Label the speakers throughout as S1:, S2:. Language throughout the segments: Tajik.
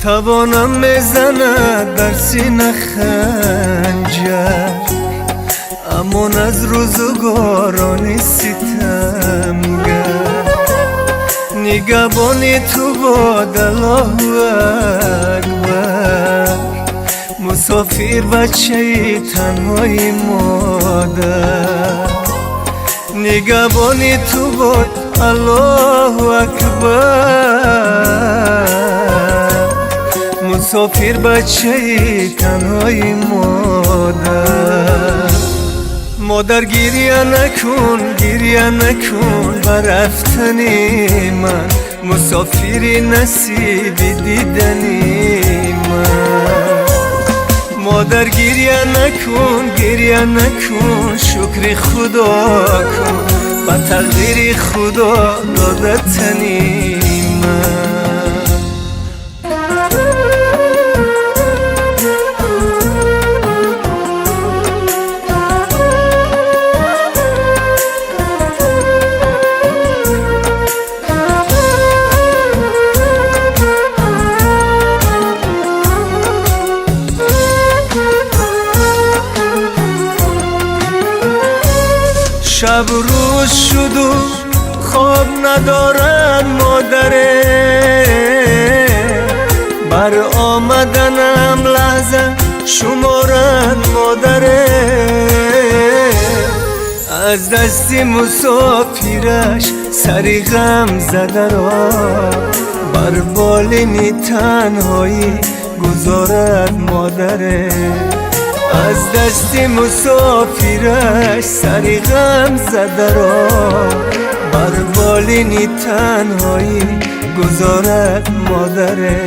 S1: Тавонам мезанад дар сина ханҷар, амон аз рӯзгорони ситамгар. Нигаҳбони ту бод, Аллоҳу акбар. Мусофир бачаи танҳои модар. Нигаҳбони ту бод, Аллоҳу акбар. Мусофир бачаи танҳои модар. Модар, гиря накун, гиря накун бар рафтани ман. Мусофири насиби дидани ман. Модар, гиря накун, гиря накун, шукри Худо кун, ба тақдири Худо додатани ман. Шаб рӯз шуду хоб надорад модаре, бар омаданам лаҳза шуморад модаре. Аз дасти мусофираш сари ғам задаро бар болини танҳоӣ гузорад модаре. Аз дасти мусофираш сари ғам задаро бар болини танҳоӣ гузорад модаре.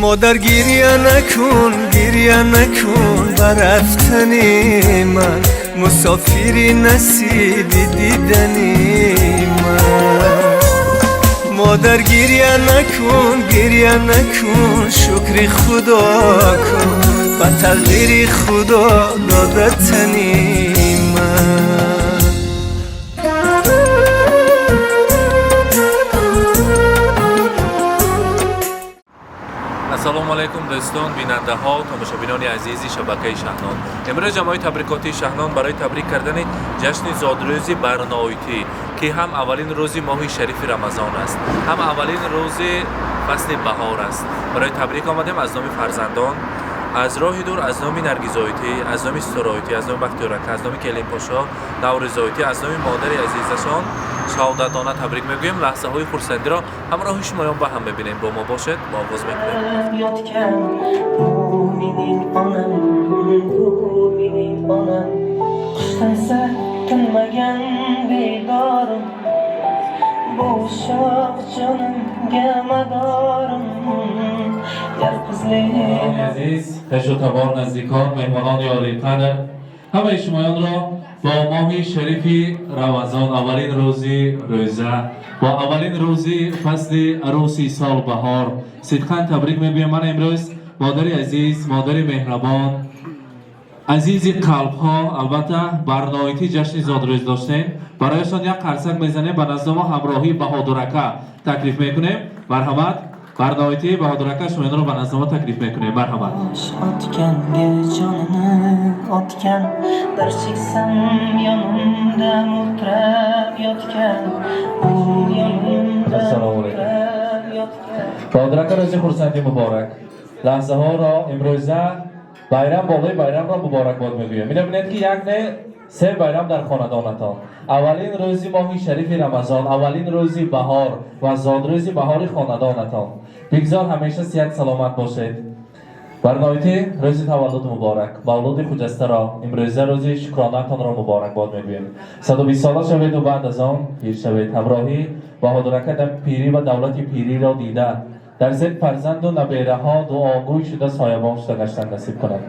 S1: Модар, гиря накун, гиря накун бар рафтани ман. Мусофири насиби дидани ман. Модар, гиря накун, гиря накун, шукри Худо кун, ба тақдири Худо додатани ман.
S2: Ассалому алайкум, дӯстон, бинандаҳо, тамошобинони азизи шабакаи Шаҳнон. Имрӯз ҷамоаи табрикотии Шаҳнон барои табрик кардани ҷашни зодрӯзи Барноитӣ, ки ҳам аввалин рӯзи моҳи шарифи Рамазон аст, ҳам аввалин рӯзи фасли баҳор аст, барои табрик омадем. Аз номи фарзандон, аз роҳи дур, аз номи Наргизоитӣ, аз номи Ситораоитӣ, аз номи Бахтиёрака, аз номи Келинпошо Наврӯзоитӣ, аз номи модари азизашон шаҳодатона табрик мегӯем. Лаҳзаҳои хурсандиро ҳамроҳи шумоён ба ҳам мебинем. Бо мо бошед, мо оғоз мекунем.
S3: Yotgan bu mening onam, bu mening onam. Qush tinsa tinmagan bedorim, bu sho'x jonimga madorim. Yolg'izlik.
S4: Азиз, хешу табор, наздикон, меҳмонони олиқадр, ҳамаи шумоёнро бо моҳи шарифи Рамазон, аввалин рӯзи рӯза, бо аввалин рӯзи фасли арӯси сол, баҳор, сидқан табрик мегӯям. Ман имрӯз модари азиз, модари меҳрабон, азизи қалбҳо, албатта, Барноитӣ ҷашни зодрӯз доштем. Барояшон як қарсак мезанем. Ба назди мо ҳамроҳии Баҳодурака таклиф мекунем. Марҳамат, Барноитӣ, Баҳодурака, шумоёнро ба назди мо таклиф мекунем. Марҳамат.
S3: Otganga jonini otgan, bir cheksam yonimda mutrab yotgan, u yonimda
S4: Assalomu alaykum.
S3: Mutrab yotgan.
S4: Баҳодурака, рӯзи хурсандӣ муборак. Лаҳзаҳоро имрӯза байрам болои байрамро муборакбод мегӯем. Мебинед, ки як не, се байрам дар хонадонатон: аввалин рӯзи моҳи шарифи Рамазон, аввалин рӯзи баҳор ва зодрӯзи баҳори хонадонатон. Бигзор ҳамеша сиҳат саломат бошед. Барноитӣ, рӯзи таваллуд муборак. Мавлуди хуҷастаро, имрӯза рӯзи шукронаатонро муборакбод мегӯем. 120 сола шаведу баъд аз он пир шавед. Ҳамроҳӣ Баҳодурака дар пирӣ ва давлати пириро дида, дар зер фарзанду набераҳо дуогӯй шуда, соябон шуда гаштан насиб кунад.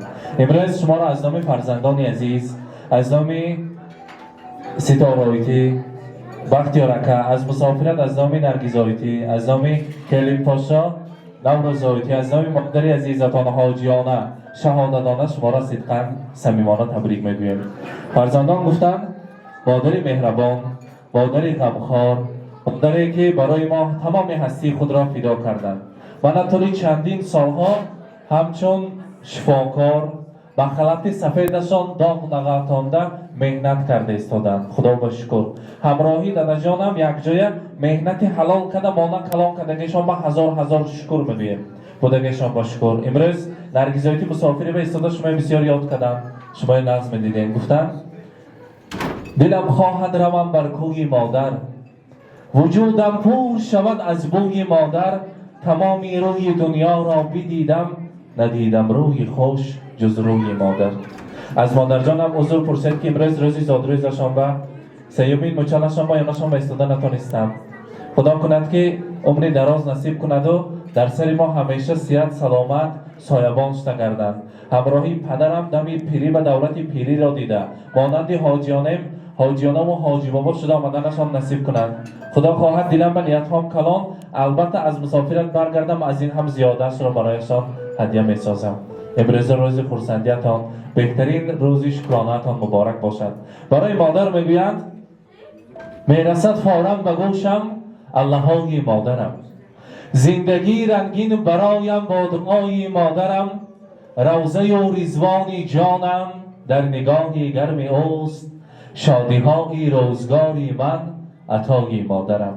S4: Имрӯз шуморо аз номи фарзандони азиз, аз номи Ситороитӣ, Бахтиёрака аз мусофират, аз номи Наргизоитӣ, аз номи Келинпошо Наврӯзоитӣ, аз номи модари азизатон Ҳоҷиёна шаҳодатона шуморо сидқан самимона табрик мегӯем. Фарзандон гуфтанд: модари меҳрабон, модари ғамхор. Модаре ки барои мо тамоми ҳастии худро фидо карданд ва на тӯли чандин солҳо ҳамчун шифокор ба халати сафедашон доғ нағалтонда меҳнат карда истоданд. Худо ба шукр, ҳамроҳи дадаҷонам якҷоя меҳнати ҳалол карда мона калон кардагишон ба ҳазор ҳазор шукр мегӯем. Будагишон ба шукр. Имрӯз Наргизоити мусофири ба истода шумои бисёр ёд кардам, шумои нағз медидем. Гуфтанд: дилам хоҳад равам бар кӯи модар, вуҷудам пур шавад аз бӯи модар, тамоми рӯи дунёро бидидам, надидам рӯи хуш ҷуз рӯи модар. Аз модарҷонам узр пурсед, ки имрӯз рӯзи зодрӯзашон ба сеюмин мучалашон ба ёнашон ба истода натонистам. Худо кунад, ки умри дароз насиб кунаду дар сари мо ҳамеша сиҳат, саломат, соябон шуда гарданд. Ҳамроҳи падарам дами пирӣ ба давлати пириро дида, монанди ҳоҷионем ҳоҷионаву ҳоҷибобо шуда омаданашон насиб кунанд. Худо хоҳад, дилам ба ниятҳом калон, албатта аз мусофират баргардам, аз ин ҳам зиёдаашро барояшон ҳадя месозам. Имрӯза рӯзи хурсандиятон, беҳтарин рӯзи шукронаатон муборак бошад. Барои модар мегӯянд: мерасад форам ба гӯшам аллаҳои модарам, зиндагӣ рангин бароям бо дуои модарам, равзаю ризвони ҷонам дар нигоҳи гарми ӯст, шодиҳои рӯзгори ман атои модарам.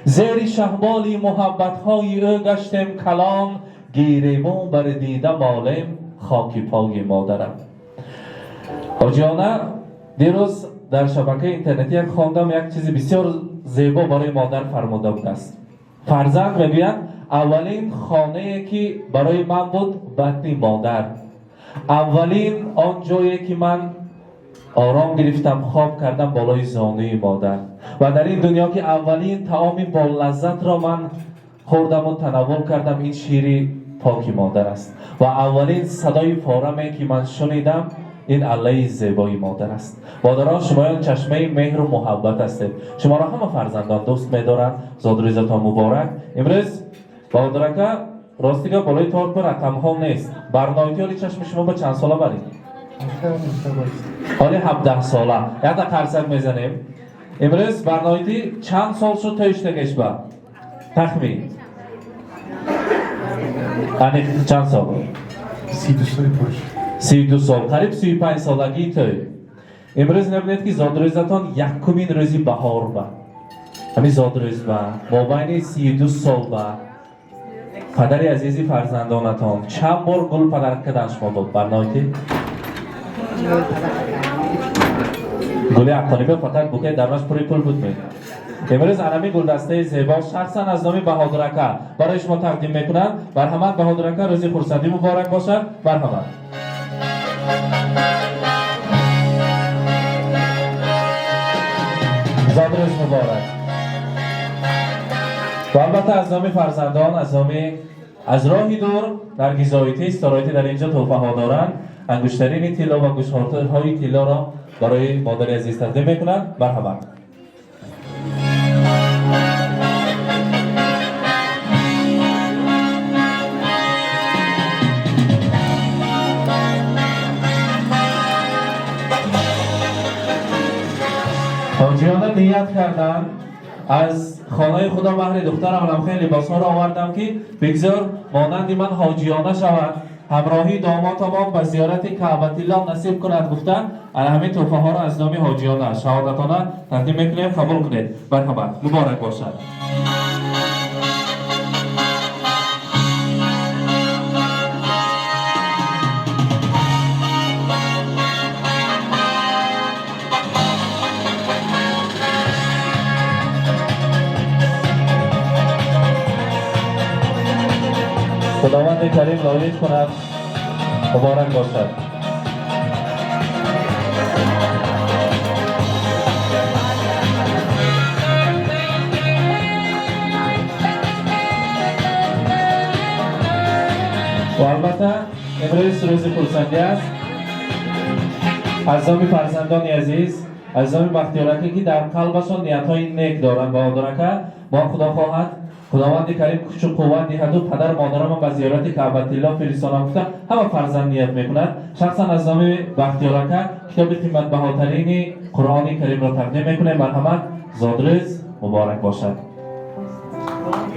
S4: Зери шаҳболи муҳаббатҳои ӯ гаштем калон, гирему бар дида молем хоки пои модарам. Ҳоҷиёна, дирӯз дар шабакаи интернетӣ як хондам, як чизи бисёр зебо барои модар фармуда будааст. Фарзанд мегӯяд: аввалин хонае ки барои ман буд батни модар, аввалин он ҷое ки ман ором гирифтам, хоб кардам болои зонуи модар, ва дар ин дунё ки аввалин таоми болаззатро ман хӯрдаму танаввул кардам, ин шири поки модар аст, ва аввалин садои фораме ки ман шунидам, ин аллаи зебои модар аст. Модарон, шумоён чашмаи меҳру муҳаббат ҳастед, шуморо ҳама фарзандон дӯст медоранд. Зодрӯзатон муборак. Имрӯз Баҳодурака, ростига, болои торт рақамҳо нест. Барноити ҳоли чашми шумо ба чанд сола баред? Ҳоли 17 сола. Якта қарсак мезанем. Имрӯз барноити чанд сол шуд тӯиштагеш ба тахмин аниқ чанд сол?
S5: 32 соли пур.
S4: 32 сол, қариб 35 солагии тӯй. Имрӯз набинед, ки зодрӯзатон якумин рӯзи баҳор ба ҳамин зодрӯз ба мобайни 32 сол ба падари азизи фарзандонатон чанд бор гул падар кардан шумо буд? Барноити гули ҳаққонибе фақат букаи дарнаш пури пул буд ме? Имрӯз анами гулдастаи зебо шахсан аз номи Баҳодурака барои шумо тақдим мекунанд. Марҳамат, Баҳодурака, рӯзи хурсандӣ муборак бошад. Марҳамат. Зодрӯз муборак. Ва албатта, аз номи фарзандон, аз номи аз роҳи дур Наргизоити Стороити дар инҷо тӯҳфаҳо доранд. Ангуштарини тилло ва гӯшҳои тиллоро барои модари азиз тақдим мекунанд. Марҳамат. Ҳоҷиёна ният карданд: аз хонаи худо баҳри духтарам ламхел либосҳоро овардам, ки бигзор монанди ман ҳоҷиёна шавад, ҳамроҳии домодамон ба зиёрати Каъбатиллоҳ насиб кунад, гуфта, ана ҳамин тӯҳфаҳоро аз номи ҳоҷиёна шаҳодатона тақдим мекунем. Қабул кунед. Марҳамат, муборак бошад. Худованди карим лоиқ кунад. Муборак бошад. Ва албатта, имрӯз рӯзи хурсандӣ аст. Аз номи фарзандони азиз, аз номи Бахтиёрака, ки дар қалбашон ниятҳои нек доранд, Баҳодурака, мо, Худо хоҳад, Худованди Карим кӯчу қувват диҳаду падару модарамон ба зиёрати Каъбатилло фиристонам гуфта ҳама фарзанд ният мекунад. Шахсан аз номи Бахтиёр ака китоби қиматбаҳотарини Қуръони Каримро тақдим мекунем. Марҳамат, зодрӯз муборак бошад.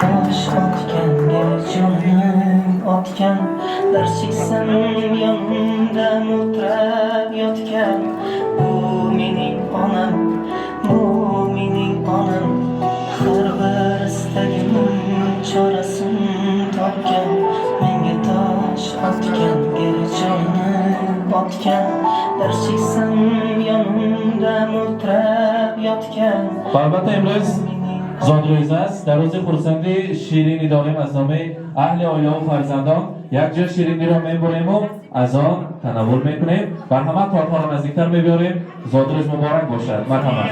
S3: Tosh otganga jonini otgan, bir cheksam yonimda mutrab yotgan. Bu mening onam, bu mening onam. Har bir istagimning chorasin topgan. Menga tosh otganga jonini otgan, bir cheksam yonimda mutrab yotgan.
S4: Ва албатта имрӯз зодрӯз аст. Дар рӯзи хурсандӣ ширинӣ дорем. Аз номи аҳли оилаву фарзандон якҷо шириниро мебурему аз он танаввул мекунем. Марҳамат, тортҳоро наздиктар мебиёрем. Зодрӯз муборак бошад. Марҳамат.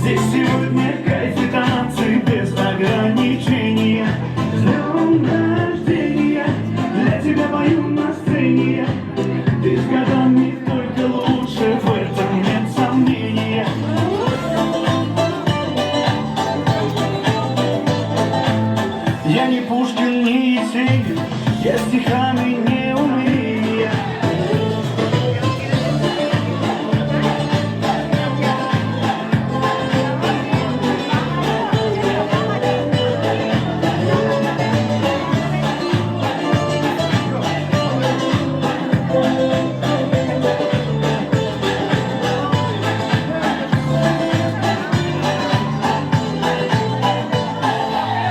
S6: Здесь сегодня кайф и танцы без ограничения. С днем рождения, для тебя пою на сцене. Ты с годами только лучше, в этом нет сомнения. Я не Пушкин, не Есенин, я стихами не умею.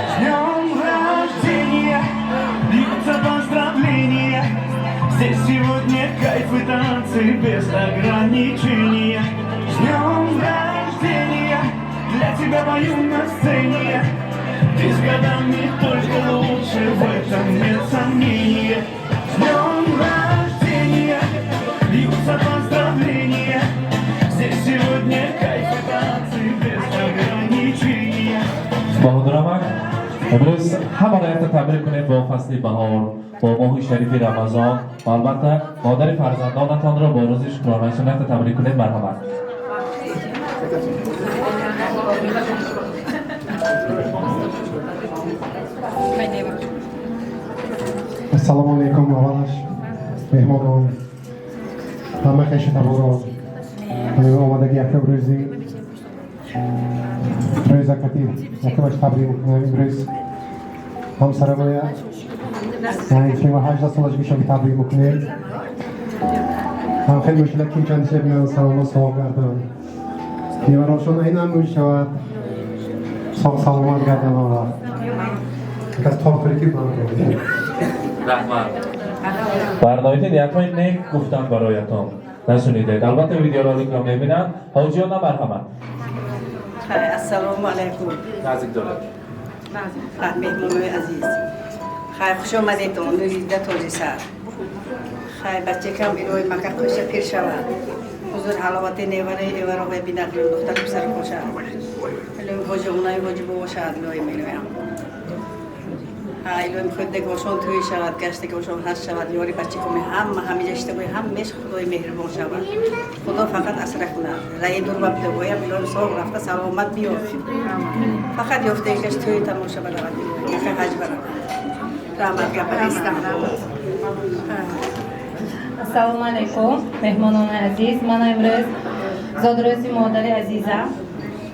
S6: С днем рождения, льются поздравления. Здесь сегодня кайф и танцы без ограничения. С днем рождения, для тебя пою на сцене. Ты с годами только лучше, в этом нет сомнения. С днем рождения, льются поздравления. Здесь сегодня кайф и танцы без ограничения.
S4: Баҳодурамак, имрӯз ҳамаро якта табрик кунед бо фасли баҳор, бо моҳи шарифи Рамазон ва албатта модари фарзандонатонро бо рӯзи шукронаашон якта табрик кунед. Марҳамат.
S5: Ассалому алайкум. Аввалаш меҳмонон, ҳама хешу таборон, омадаги якум рӯзи рӯзакати якумаш табрик мекунам. Имрӯз ҳамсарамоя, яъне ки 18 солаш мешавад, табрик мекунем. Ҳам хеле мушкила ким чанд шеб меон салому соғ гардам, неварошон айнан мешавад, соғ саломат гардам. Ава кас торт ки
S4: Раҳмат. Барноити ниятҳои нек гуфтан бароятон насунидед. Албатта видеороликро мебинанд. Ҳоҷиёна, марҳамат.
S7: Ассалому алайкум.
S2: Наздик дорад.
S7: Меҳмонои азиз, хай, хуш омадетон, нурида тоҷисар. Хай, бачакам илои мака қӯша пир шавад, ҳузур ҳаловати невараи эвароҳои бинад, духтару писар бошад, илои ҳоҷионаи ҳоҷибо бошад, илои мелоям. Илои худдегошон тӯй шавад, гаштагошон ҳаҷ шавад, ёри бачакоми ҳама ҳамиҷа иштабои ҳамеш худои меҳрибон шавад, худо фақат асра кунад, раи дур ба бидогоям, илои соғ рафта саломат биёд, фақат ёфтаикаш тӯи тамоша баравад, мака ҳаҷ баравад. Раҳмат, гапа нестам.
S8: Ассалому алайкум, меҳмонони азиз. Ман имрӯз зодрӯзи модари азизам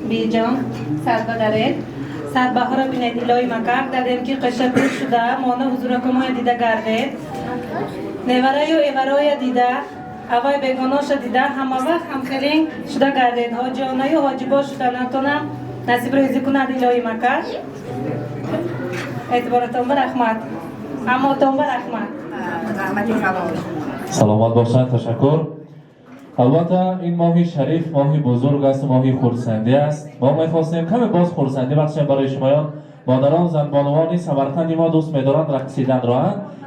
S8: Биҷон садбадаред, садбаҳоро бинед, илоҳи макар дадем, ки қиша пир шуда мона ҳузуракомоя дида гардед, невараю эвароя дида, авай бегоноша дида, ҳама вақт ҳамхелин шуда гардед, ҳоҷионаю ҳоҷибо шуда натонам насиб рӯзӣ кунад илоҳи макар. Эътиборатон ба раҳмат, аммотон ба раҳмат.
S7: Раҳмати калон.
S4: Саломат бошанд, ташаккур. Албатта ин моҳи шариф моҳи бузург аст, моҳи хурсандӣ аст. Мо мехостем каме боз хурсандӣ бахшем барои шумоён. Модарон, занбонувони Самарқанди мо дӯст медоранд рақсиданро.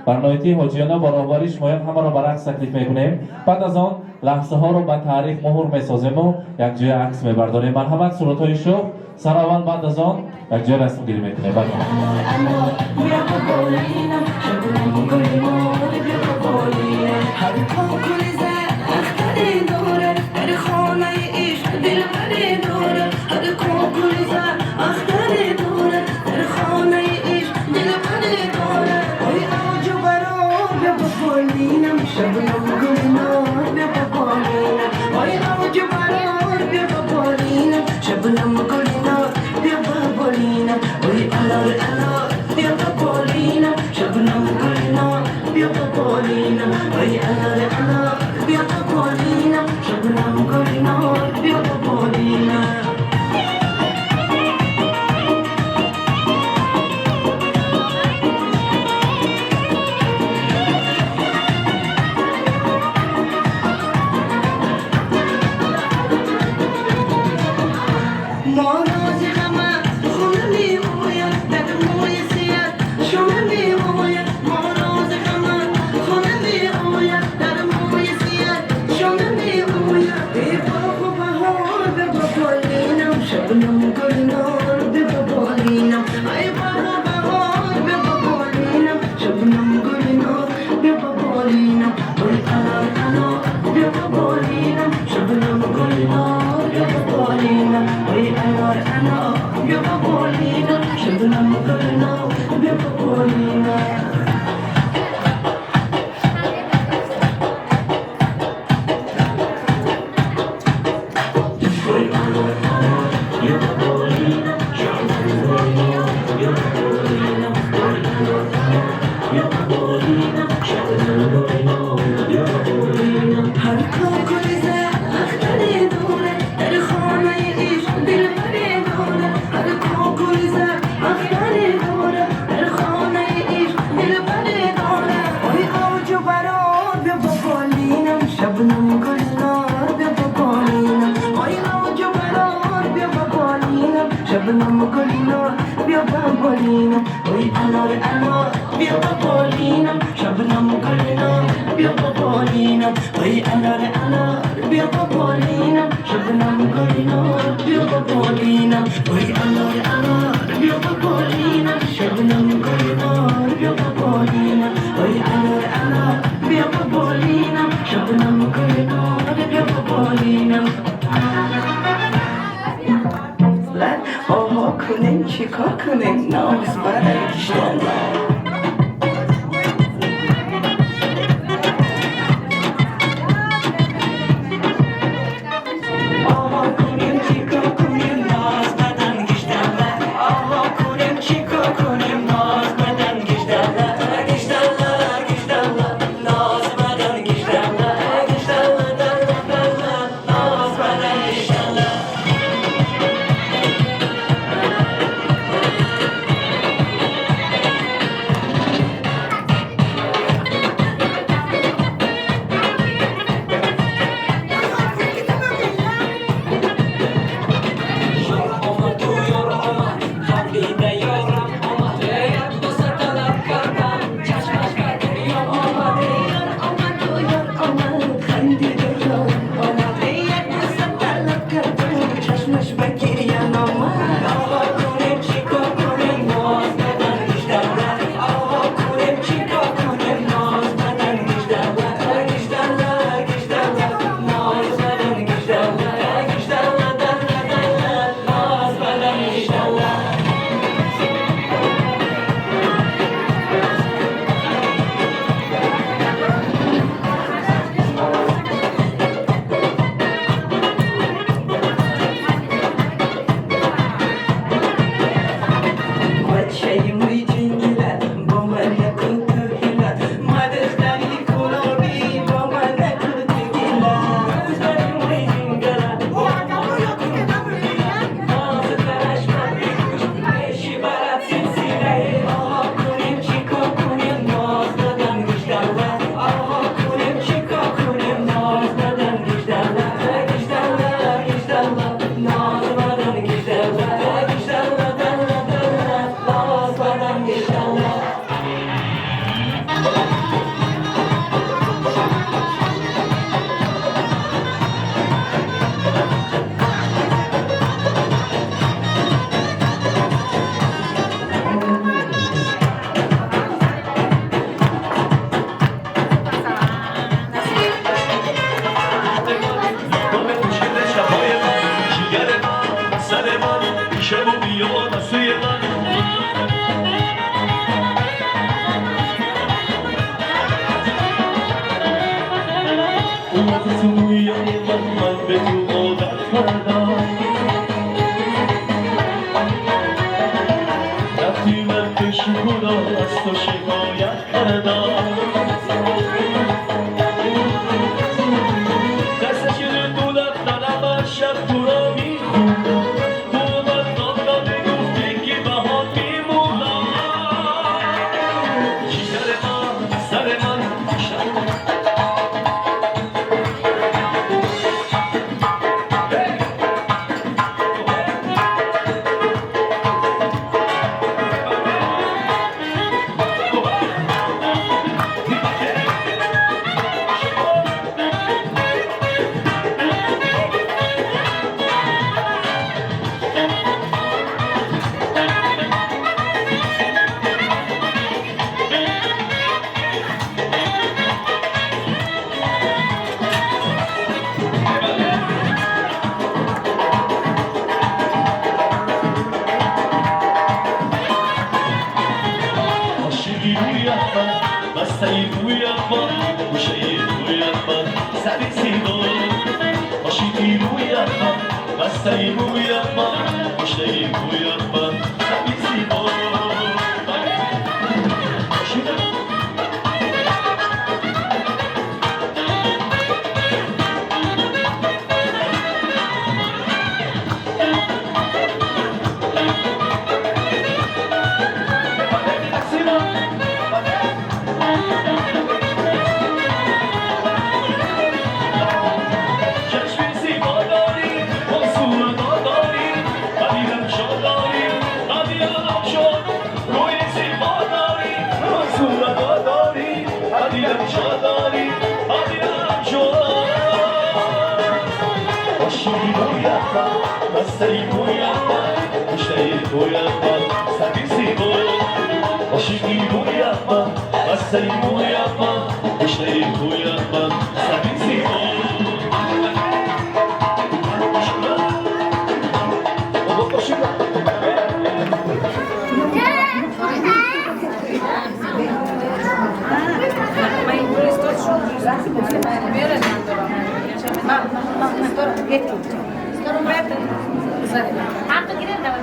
S4: Барноити ҳоҷиёна бо роҳбарии шумоён ҳамаро ба рақс таклиф мекунем. Баъд аз он лаҳзаҳоро ба таърих муҳр месозему якҷоя акс мебардорем. Марҳамат, суратҳои шух сараввал, баъд аз он якҷоя расмгирӣ мекунем.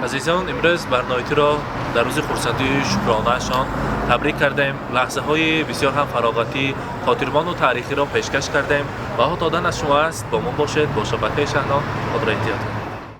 S2: Азизон, имрӯз Барноитиро дар рӯзи хурсандию шукронаашон табрик кардем. Лаҳзаҳои бисёр ҳам фароғатӣ, хотирмону таърихиро пешкаш кардем. Баҳо додан аз шумо аст. Бо мо бошед, бо шабакаи Шаҳнон. Худро эҳтиёт кунед.